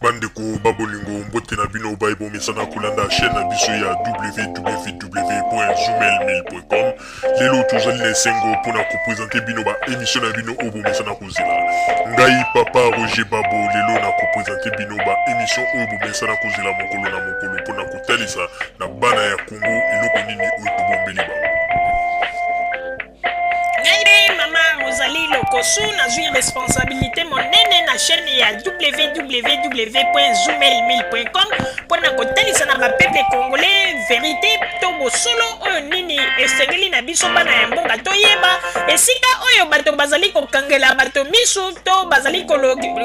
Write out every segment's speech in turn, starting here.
Bandeko ba bolingo, mbote na bino baye bomesana kolanda chaîne na biso ya www.zoomail1000.com. Lelo tozali na esengo mpona kopresente bino ba émission na bino oyo bomesana kozela. Ngai papa Roger Babo lelo na kopresente bino ba émission oyo bomesana kozela mokolo na mokolo mpona kotalisa na bana ya Congo eloko nini oyo tobombeli bango. Ngai mpe mama Rosalie Lokosu nazwi responsabilité monene na chaîne ya www.zoomail1000.com mpo na kotalisa na bapeuple congolais verité to bosolo oyo nini esengeli na biso bana ya mboka toyeba esika oyo bato bazali kokangela bato misu to bazali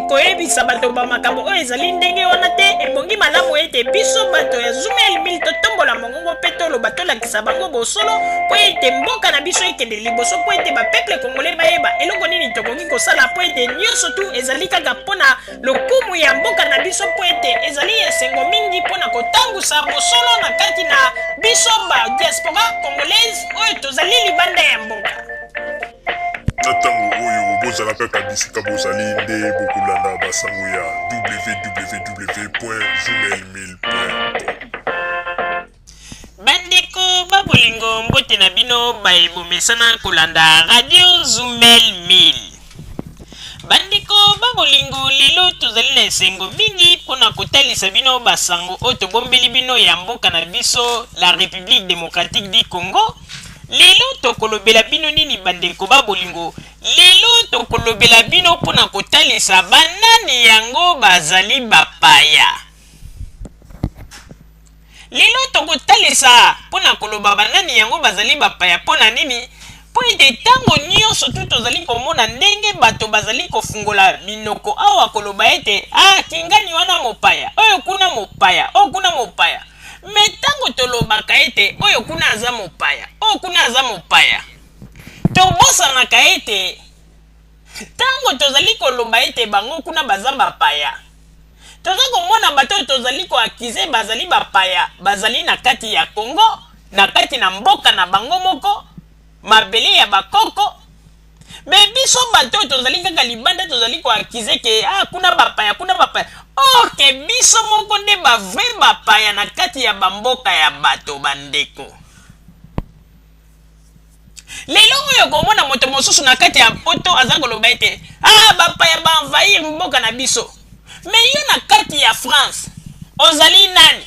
koyebisa bato ba makambo oyo ezali ndenge wana te. Ebongi malamu ete biso bato ya Zoomail 1000 totombola mongongo mpe toloba, tolakisa bango bosolo mpo ete mboka na biso ekende liboso, mpo ete bapeuple congolais bayeba eloko nini tokoki kosala, mpo ete nyonso tu ezali kaka mpo na lokumu ya mboka na biso, mpo ete ezali esengo mingi mpo na kotangusa bosolo na kati na biso ba diaspora congolaise oyo tozali libanda ya mboka. Na ntango oyo bozala kaka bisika bozali nde bokolanda basango ya www.zoomail1000.com. Bandeko ba bolingo, mbote na bino baye bomesana kolanda Radio Zumel 1000. Bandeko ba bolingo, lelo tozali na esengo mingi mpo na kotalisa bino basango oyo tobombeli bino ya mboka na biso la Republique democratique du Congo. Lelo tokolobela bino nini bandeko ba bolingo? Lelo tokolobela bino mpo na kotalisa banani yango bazali bapaya. Lelo tokotalisa mpo na koloba banani yango bazali bapaya. Mpo na nini? Mpo ete ntango nyonso tu tozali komona ndenge bato bazali kofungola minoko awa koloba ete ah, kingani wana mopaya, oyo kuna mopaya, oyo kuna mopaya. Me ntango tolobaka ete oyo kuna aza mopaya, oyo kuna aza mopaya, tobosanaka ete ntango tozali koloba ete bango kuna baza bapaya, toza komona bato oyo tozali koakize bazali bapaya, bazali na kati ya Congo, na kati na mboka na bango moko, mabele ya bakoko. Me biso bato oyo tozali kaka libanda tozali koakize ke ah, kuna bapaya, kuna bapaya. Or ke biso moko nde ba vrai bapaya na kati ya bamboka ya bato, bandeko. Lelo oyo komona moto mosusu na kati ya poto aza koloba ete ah, bapaya ba envahir mboka na biso. Me yo na kati ya France ozali nani?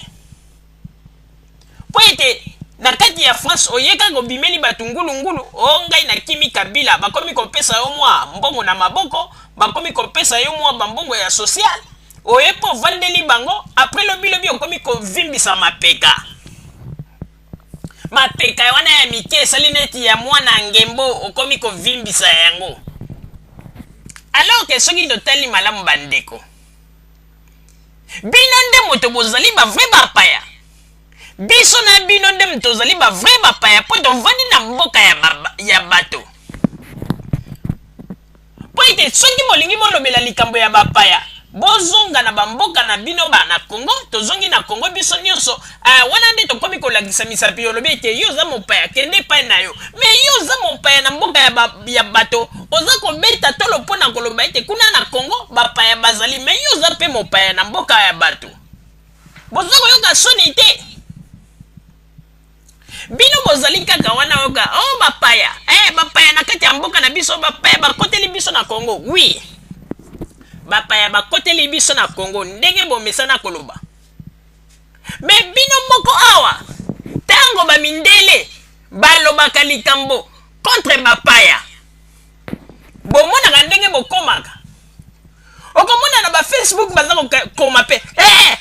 Mpo ete na kati ya France oye kaka obimeli bato ngulungulu, o ngai nakimi Kabila, bakomi kopesa yo mwa mbongo na maboko, bakomi kopesa yo mwa bambongo ya social, oye mpo ovandeli bango, après lobi lobi okomi kovimbisa mapeka. Mapeka wana ya mike esali neti ya mwana ngembo, okomi kovimbisa yango. Alors que soki totali malamu bandeko, bino nde moto bozali ba vrai bapaya. Biso na bino nde moto tozali ba vrai bapaya mpo tovandi na mboka ya bato. Mpo ete soki bolingi bolobela likambo ya bapaya, bozonga na bamboka na bino ba na Congo. Tozongi na Congo biso nyonso, wana nde tokomi kolakisa misapi. Olobi ete yo oza mopaya, kende epai na yo. Me yo oza mopaya na mboka ya bato, oza kobeta tolo mpo na koloba ete kuna na Congo bapaya bazali, me yo oza mpe mopaya na mboka ya bato. Boza koyoka soni te? Bino bozali kaka wana oyoka oh bapaya, bapaya na kati ya mboka na biso, bapaya bakoteli biso na Congo. Oui, bapaya bakoteli biso na Congo ndenge bomesana koloba. Me bino moko awa ntango bamindele balobaka likambo contre bapaya, bomonaka ndenge bokomaka. Okomona na ba Facebook baza kokoma pe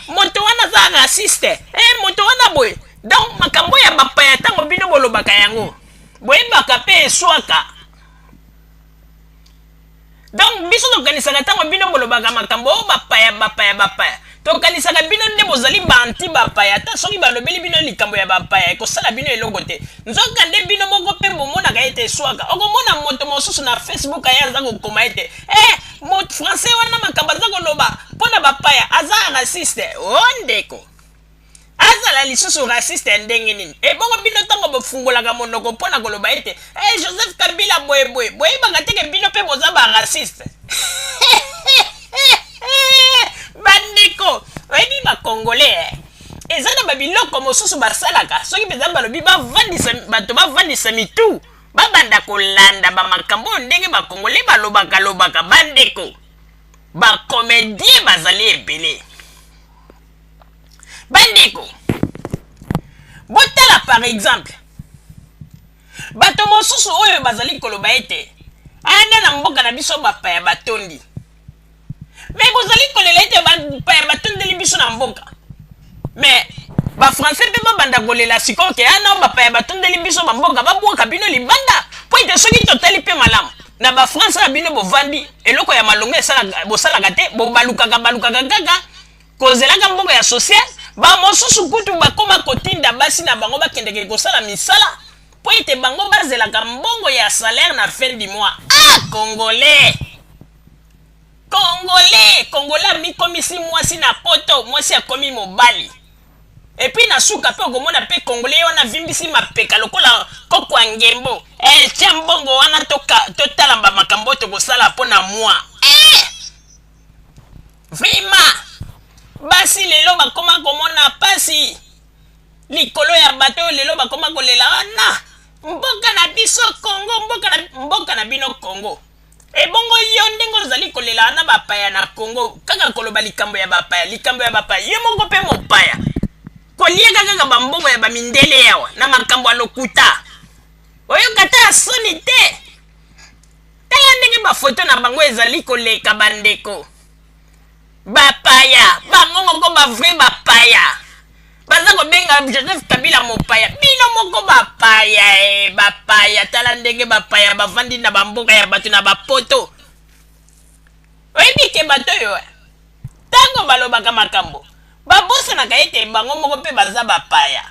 moto wana aza raciste, moto wana boye. Donc makambo ya bapaya ntango bino bolobaka yango boyebaka pe eswaka. Donc biso tokanisaka ntango bino bolobaka makambo oyo bapaya, bapaya, bapaya, tokanisaka bino nde bozali ba anti bapaya. Ata soki balobeli bino likambo ya bapaya ekosala bino eloko te. Nzoka nde bino moko mpe bomonaka ete eswaka. Okomona moto mosusu na Facebook aye aza kokoma ete moto français wana makambo aza koloba mpo na bapaya aza raciste. O ndeko, azala lisusu raciste ya ndenge nini? Ebongo bino ntango bofungolaka monoko mpo na koloba ete Joseph Kabila boye boye, boyebaka te ke bino mpe boza ba raciste? Bandeko, Babiloko mosusu basalaka, soki mpenza balobi bavandisa bato, bavandisa mitu, babanda kolanda bamakambo oyo ndenge bakongole balobaka lobaka. Bandeko, bakomedie bazali ebele. Bandeko, botala par exemple bato mosusu oyo bazali koloba ete anda na mboka na biso bapaya batondi. Me bozali kolela ete bapaya batondeli biso na mboka, me bafrançais mpe babanda kolela sikoyo ke ana bapaya batondeli biso bamboka, babwaka bino libanda. Mpo ete soki totali mpe malamu na bafrançais na bino bovandi, eloko ya malonga bosalaka te, bobalukaka balukaka kaka kozelaka mbongo ya social. Bamosusu kutu bakoma kotinda basi na bango bakendeke kosala misala mpo ete bango bazelaka mbongo ya salaire na fin du mois. Ah, congolais, congolais, congolais amikomisi mwasi na poto, mwasi akomi mobali. Et puis na suka mpe okomona mpe congolais wana avimbisi mapeka lokola koko ya ngembo. Eh, tia mbongo wana, totala bamakambo oyo tokosala mpo na mwa. Eh! Vraiment, basi lelo bakoma komona pasi likolo ya bato oyo lelo bakoma kolela wana mboka na biso Congo, mboka na bino Congo. Ebongo yo ndenge ozali kolela wana bapaya na Congo, kaka koloba likambo ya bapaya, likambo ya bapaya, yo moko mpe mopaya, koliaka kaka bambongo ya bamindele awa na makambo ya lokuta, oyoka ta ya soni te? Tala ndenge bafoto na bango ezali koleka. Bandeko, bapaya bango moko, bavrai bapaya, baza kobenga Joseph Kabila mopaya. Bino moko bapaya, e bapaya, tala ndenge bapaya bavandi na bamboka ya bato na bapoto. Oyebi ke bato oyo ntango balobaka makambo, babosanaka ete bango moko mpe baza bapaya.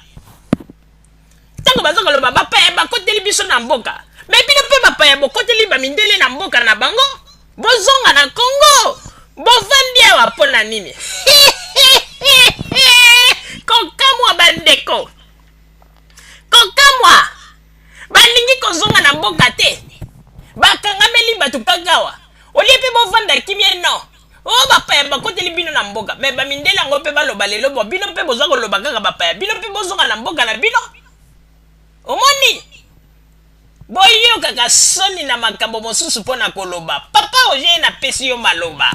Ntango baza koloba bapaya bakoteli biso na mboka, me bino mpe bapaya bokoteli bamindele na mboka na bango. Bozonga na Kongo, bovandi awa mpo na nini? Kokamwa, bandeko, kokamwa. Balingi kozonga na mboka te, bakangameli bato kaka awa. Olie mpe bovanda kimia, no oyo bapaya bakoteli bino na mboka. Me bamindele yango mpe baloba lelo bo bino mpe boza koloba kaka bapaya, bino mpe bozonga na mboka na bino. Omoni, boyokaka soni na makambo mosusu mpo na koloba. Papa Roger, napesi yo maloba.